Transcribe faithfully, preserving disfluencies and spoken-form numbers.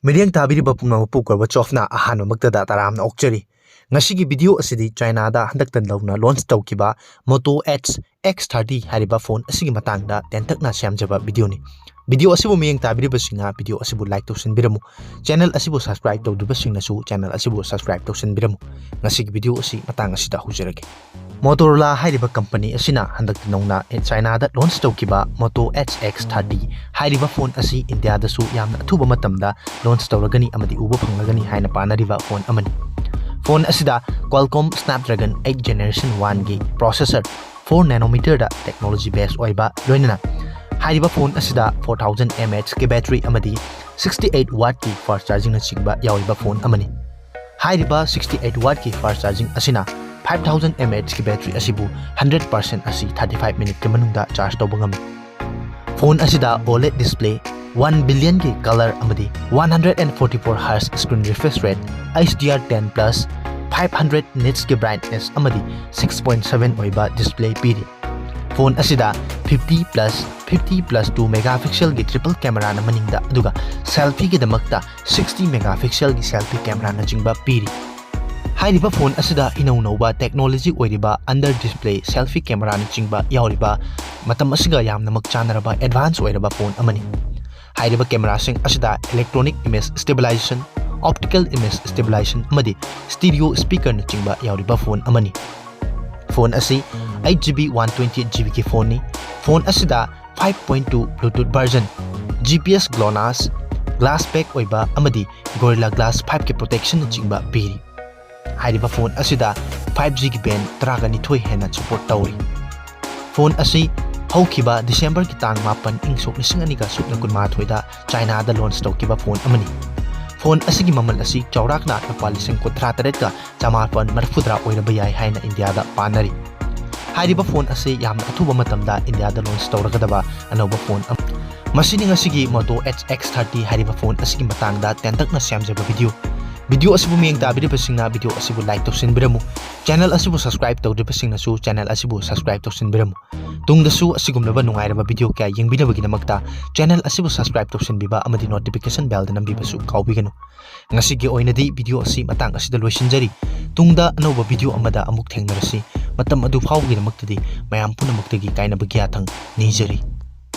ꯃꯤꯠꯌꯦꯡ ꯇꯥꯕꯤꯔꯤꯕ ꯄꯨꯝꯅꯃꯛꯄꯨ ꯒꯣꯔꯕꯥꯆꯣꯐꯅ ꯑꯍꯥꯟꯕꯃꯛꯇꯗ ꯇꯔꯥꯝꯅ ꯑꯣꯛꯆꯔꯤ꯫ ꯉꯁꯤꯒꯤ ꯚꯤꯗꯤꯑꯣ ꯑꯁꯤꯗꯤ ꯆꯥꯏꯅꯥꯗ ꯍꯟꯗꯛꯇ ꯅꯧꯅ ꯂꯣꯟꯆ ꯇꯧꯈꯤꯕ Moto Edge X thirty ꯍꯥꯏꯔꯤꯕ ꯐꯣꯟ ꯑꯁꯤꯒꯤ ꯃꯇꯥꯡꯗ ꯇꯦꯟꯇꯛꯅ ꯁꯦꯝꯖꯕ ꯚꯤꯗꯤꯑꯣꯅꯤ꯫ ꯚꯤꯗꯤꯑꯣ ꯑꯁꯤꯕꯨ ꯃꯤꯠꯌꯦꯡ ꯇꯥꯕꯤꯔꯤꯕꯁꯤꯡꯅ ꯚꯤꯗꯤꯑꯣ ꯑꯁꯤꯕꯨ ꯂꯥꯏꯛ ꯇꯧꯁꯤꯟꯕꯤꯔꯝꯃꯨ꯫ ꯆꯦꯅꯦꯜ ꯑꯁꯤꯕꯨ ꯁꯕꯁꯀ꯭ꯔꯥꯏꯕ ꯇꯧꯗ꯭ꯔꯤꯕꯁꯤꯡꯅꯁꯨ ꯆꯦꯅꯦꯜ ꯑꯁꯤꯕꯨ ꯁꯕꯁꯀ꯭ꯔꯥꯏꯕ ꯇꯧꯁꯤꯟꯕꯤꯔꯝꯃꯨ꯫ ꯉꯁꯤꯒꯤ ꯚꯤꯗꯤꯑꯣ ꯑꯁꯤ ꯃꯇꯥꯡ ꯑꯁꯤꯗ ꯍꯧꯖꯔꯒꯦ꯫ Motorola ꯍꯥꯏꯔꯤꯕ ꯀꯝꯄꯅꯤ ꯑꯁꯤꯅ ꯍꯟꯗꯛꯇ ꯅꯧꯅ ꯆꯥꯏꯅꯥꯗ ꯂꯣꯟꯆ ꯇꯧꯈꯤꯕ Moto Edge X thirty ꯍꯥꯏꯔꯤꯕ ꯐꯣꯟ ꯑꯁꯤ ꯏꯟꯗꯤꯌꯥꯗꯁꯨ ꯌꯥꯝꯅ ꯑꯊꯨꯕ ꯃꯇꯝꯗ ꯂꯣꯟꯆ ꯇꯧꯔꯒꯅꯤ ꯑꯃꯗꯤ ꯎꯕ ꯐꯪꯂꯒꯅꯤ ꯍꯥꯏꯅ ꯄꯥꯅꯔꯤꯕ ꯐꯣꯟ ꯑꯃꯅꯤ꯫ ꯐꯣꯟ ꯑꯁꯤꯗ Qualcomm Snapdragon eight Generation one ꯒꯤ processor, four nanometer ꯗ technology base ꯑꯣꯏꯕ ꯂꯣꯏꯅꯅ ꯍꯥꯏꯔꯤꯕ ꯐꯣꯟ ꯑꯁꯤꯗ four thousand mAh ꯀꯤ battery ꯑꯃꯗꯤ sixty eight watt ꯀꯤ fast charging ꯅꯆꯤꯡꯕ ꯌꯥꯎꯔꯤꯕ ꯐꯣꯟ ꯑꯃꯅꯤ꯫ ꯍꯥꯏꯔꯤꯕ sixty eight watt ꯀꯤ fast charging ꯑꯁꯤꯅ five thousand mAh ꯀꯤ battery ꯑꯁꯤꯕꯨ hundred percent ꯑꯁꯤ thirty five minute ꯀꯤ ꯃꯅꯨꯡꯗ charge ꯇꯧꯕ ꯉꯝꯃꯤ꯫ ꯐꯣꯟ ꯑꯁꯤꯗ OLED display, one billion ꯒꯤ color ꯑꯃꯗꯤ one hundred and forty four hertz screen refresh rate, H D R ten plus, five hundred nits ꯀꯤ brightness ꯑꯃꯗꯤ six point seven ꯑꯣꯏꯕ display ꯄꯤꯔꯤ꯫ ꯐꯣꯟ ꯑꯁꯤꯗ fifty plus fifty plus two megapixel ꯒꯤ triple camera ꯅ ꯃꯅꯤꯡꯗ, ꯑꯗꯨꯒ selfie ꯒꯤꯗꯃꯛꯇ sixty megapixel ꯒꯤ selfie camera ꯅꯆꯤꯡꯕ ꯄꯤꯔꯤ꯫ ꯍꯥꯏꯔꯤꯕ ꯐꯣꯟ ꯑꯁꯤꯗ ꯏꯅꯧ ꯅꯧꯕ technology ꯑꯣꯏꯔꯤꯕ under display selfie camera ꯅꯆꯤꯡꯕ ꯌꯥꯎꯔꯤꯕ ꯃꯇꯝ ꯑꯁꯤꯒ ꯌꯥꯝꯅꯃꯛ ꯆꯥꯟꯅꯔꯕ advance ꯑꯣꯏꯔꯕ ꯐꯣꯟ ꯑꯃꯅꯤ꯫ ꯍꯥꯏꯔꯤꯕ camera ꯁꯤꯡ ꯑꯁꯤꯗ electronic image stabilization, optical image stabilization ꯑꯃꯗꯤ stereo speaker ꯅꯆꯤꯡꯕ ꯌꯥꯎꯔꯤꯕ ꯐꯣꯟ ꯑꯃꯅꯤ꯫ ꯐꯣꯟ ꯑꯁꯤ eight GB one twenty eight GB ꯒꯤ ꯐꯣꯟꯅꯤ꯫ ꯐꯣꯟ ꯑꯁꯤꯗ five point two Bluetooth version, G P S GLONASS, glass back ꯑꯣꯏꯕ ꯑꯃꯗꯤ Gorilla Glass five ꯀꯤ protection ꯅꯆꯤꯡꯕ ꯄꯤꯔꯤ꯫ ꯍꯥꯏꯔꯤꯕ ꯐꯣꯟ ꯑꯁꯤꯗ five G ꯒꯤ band ꯇꯔꯥꯒ ꯅꯤꯊꯣꯏ ꯍꯦꯟꯅ support ꯇꯧꯔꯤ꯫ ꯐꯣꯟ ꯑꯁꯤ ꯍꯧꯈꯤꯕ December ꯒꯤ ꯇꯥꯡ ꯃꯥꯄꯟ, ꯏꯪ ꯁꯣꯛ ꯂꯤꯁꯤꯡ ꯑꯅꯤꯒ ꯁꯨꯞꯅ ꯀꯨꯟꯃꯥꯊꯣꯏꯗ ꯆꯥꯏꯅꯥꯗ launch ꯇꯧꯈꯤꯕ ꯐꯣꯟ ꯑꯃꯅꯤ꯫ ꯐꯣꯟ ꯑꯁꯤꯒꯤ ꯃꯃꯜ ꯑꯁꯤ ꯆꯥꯎꯔꯥꯛꯅ ꯂꯨꯄꯥ ꯂꯤꯁꯤꯡ ꯀꯨꯟꯊ꯭ꯔꯥ ꯇꯔꯦꯠꯀ ꯆꯃꯥꯄꯟ ꯃꯔꯤꯐꯨꯇꯔꯥ ꯑꯣꯏꯔꯕ ꯌꯥꯏ ꯍꯥꯏꯅ ꯏꯟꯗꯤꯌꯥꯗ ꯄꯥꯅꯔꯤ꯫ ꯍꯥꯏꯔꯤꯕ ꯐꯣꯟ ꯑꯁꯤ ꯌꯥꯝꯅ ꯑꯊꯨꯕ ꯃꯇꯝꯗ ꯏꯟꯗꯤꯌꯥꯗ launch ꯇꯧꯔꯒꯗꯕ ꯑꯅꯧꯕ ꯐꯣꯟ ꯑꯃ꯫ ꯃꯁꯤꯅꯤ ꯉꯁꯤꯒꯤ Moto Edge X thirty ꯍꯥꯏꯔꯤꯕ ꯐꯣꯟ ꯑꯁꯤꯒꯤ ꯃꯇꯥꯡꯗ ꯇꯦꯟꯇꯛꯅ ꯁꯦꯝꯖꯕ ꯚꯤꯗꯤꯑꯣ꯫ ꯚꯤꯗꯤꯑꯣ ꯑꯁꯤꯕꯨ ꯃꯤꯠꯌꯦꯡ ꯇꯥꯕꯤꯔꯤꯕꯁꯤꯡꯅ ꯚꯤꯗꯤꯑꯣ ꯑꯁꯤꯕꯨ ꯂꯥꯏꯛ ꯇꯧꯁꯤꯟꯕꯤꯔꯝꯃꯨ꯫ ꯆꯦꯅꯦꯜ ꯑꯁꯤꯕꯨ ꯁꯕꯁꯀ꯭ꯔꯥꯏꯕ ꯇꯧꯗ꯭ꯔꯤꯕꯁꯤꯡꯅꯁꯨ ꯆꯦꯅꯦꯜ ꯑꯁꯤꯕꯨ ꯁꯕꯁꯀ꯭ꯔꯥꯏꯕ ꯇꯧꯁꯤꯟꯕꯤꯔꯝꯃꯨ꯫ ꯇꯨꯡꯗꯁꯨ ꯑꯁꯤꯒꯨꯝꯂꯕ ꯅꯨꯡꯉꯥꯏꯔꯕ video ꯀꯌꯥ ꯌꯦꯡꯕꯤꯅꯕꯒꯤꯗꯃꯛꯇ channel ꯑꯁꯤꯕꯨ subscribe ꯇꯧꯁꯤꯟꯕꯤꯕ ꯑꯃꯗꯤ notification bell ꯗ ꯅꯝꯕꯤꯕꯁꯨ ꯀꯥꯎꯕꯤꯒꯅꯨ꯫ ꯉꯁꯤꯒꯤ ꯑꯣꯏꯅꯗꯤ video ꯑꯁꯤ ꯃꯇꯥꯡ ꯑꯁꯤꯗ ꯂꯣꯏꯁꯤꯟꯖꯔꯤ꯫ ꯇꯨꯡꯗ ꯑꯅꯧꯕ video ꯑꯃꯗ ꯑꯃꯨꯛ ꯊꯦꯡꯅꯔꯁꯤ꯫ ꯃꯇꯝ ꯑꯗꯨ ꯐꯥꯎꯕꯒꯤꯗꯃꯛꯇꯗꯤ ꯃꯌꯥꯝ ꯄꯨꯝꯅꯃꯛꯇꯒꯤ ꯀꯥꯏꯅꯕꯒꯤ ꯌꯥꯊꯪ ꯅꯤꯖꯔꯤ꯫